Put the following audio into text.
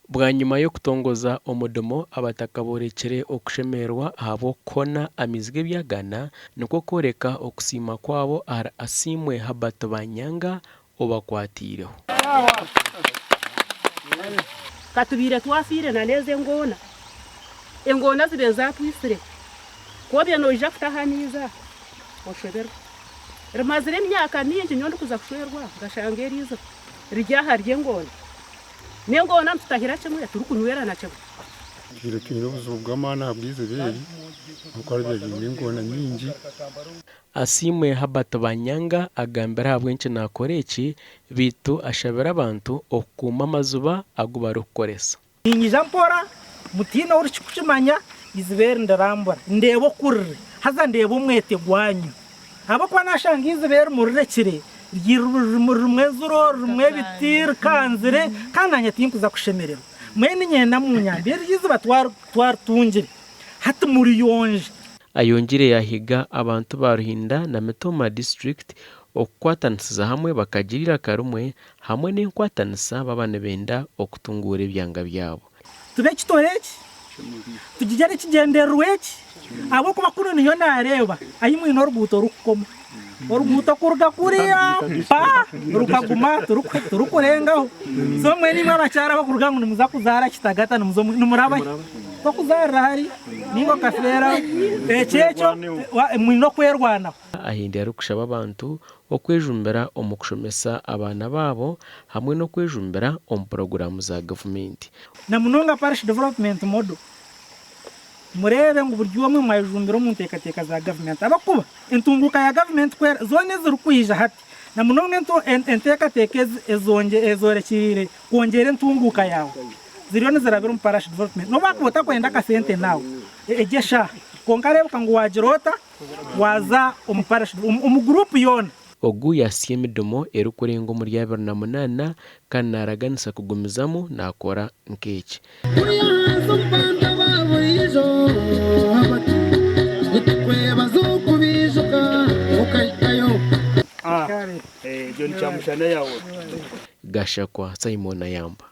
Bwanyima y'okutongoza omudomo, abataka boorekire okushemererwa ahabw'okuhona amaizi g'ebyagana nikwo kworeka okusiima kwabo ahari Asiimwe Herbert Banyanga obakwatiireho. Ka tubaire twafiire na n'ezo engoona. Engoona zibaire zaatwitsire. Ku obaire noija kutaha amaizi aha, oshoberwe. Rimazire emyaka mingi nyowe ndikuza kushwerwa nkashanga eri eiziba riri aha ry'engoona. N'engoona nitutahira kimwe, turikunywera na kimwe. Twire twine obuzibu bw'amaani ahabw'eiziba eri ahabw'okuba ribaire riine engoona nyingi. Asiimwe Herbert Banyanga agambire ahabw'enki naakora eki beitu ashabire abantu okukuuma amaziba agu barikukoresa. Niinyija mpora, mutiine orikukimanya, eiziba eri ndirambura, ndeebe oku riri, haza ndeebe omwete gwanyu. Ahabw'okuba naashanga eiziba eri murirekire, ririmu enziro, ririmu ebiti, rikanzire, kandi naanye tinkuza kushemererwa. Mbwenu niinyenda muunyambe, eri iziba twaritungire, hati muriyonje. Ayongiire yaahiga abantu ba Ruhinda na Mitooma disiturikiti okukwatanisiza hamwe bakagira eiraka rimwe hamwe n'enkwatanisa baaba nibenda okutunguura ebyanga byabo. Tube ekitore eki, tugigyere ekigyendererwa eki, ahabw'okuba kunu niyo naareeba ahi mwine oruguuto rukukoma. Oruguuto kuruga kuriya pa rukaguma turikurengaho. So mbwenu imwe abakyara abakuruga ngu nimuza kuzaara Kitagata nimuraba hi? Tokuzaarira hari ninga okafeeraho. Ekyo ekyo mwine okwerwanaho. Ahindi arikushaba abantu okwejumbira omu kushomesa abaana baabo hamwe n'okwejumbira omu puroguraamu za gavumenti. Na munonga Parish Development Model. Mureebe ngu buri omwe mwayejumbira omu nteekateeka za gavumenti ahabw'okuba entunguuka ya gavumenti ku eri zoona ezirikwija hati na munonga enteekateeka ezoorekyereire kwongyera entunguuka yaawe ziriyo nizirabira omu Parish Development. N'obu waakuba otakwenda akasente naawe egyo eshaaha kwonka reebeka ngu waagira ota waaza omu parish omu guruupu yoona. Ogu yaasya emidomo erikurenga omuri 28 kandi naaraganisa kugumizamu naakora nk'eki. Kuriya ahansi omu bantu aba buriijo bati, Nitukwebaza okubaijuka okahikayo. Gashakwa Simon Ayamba.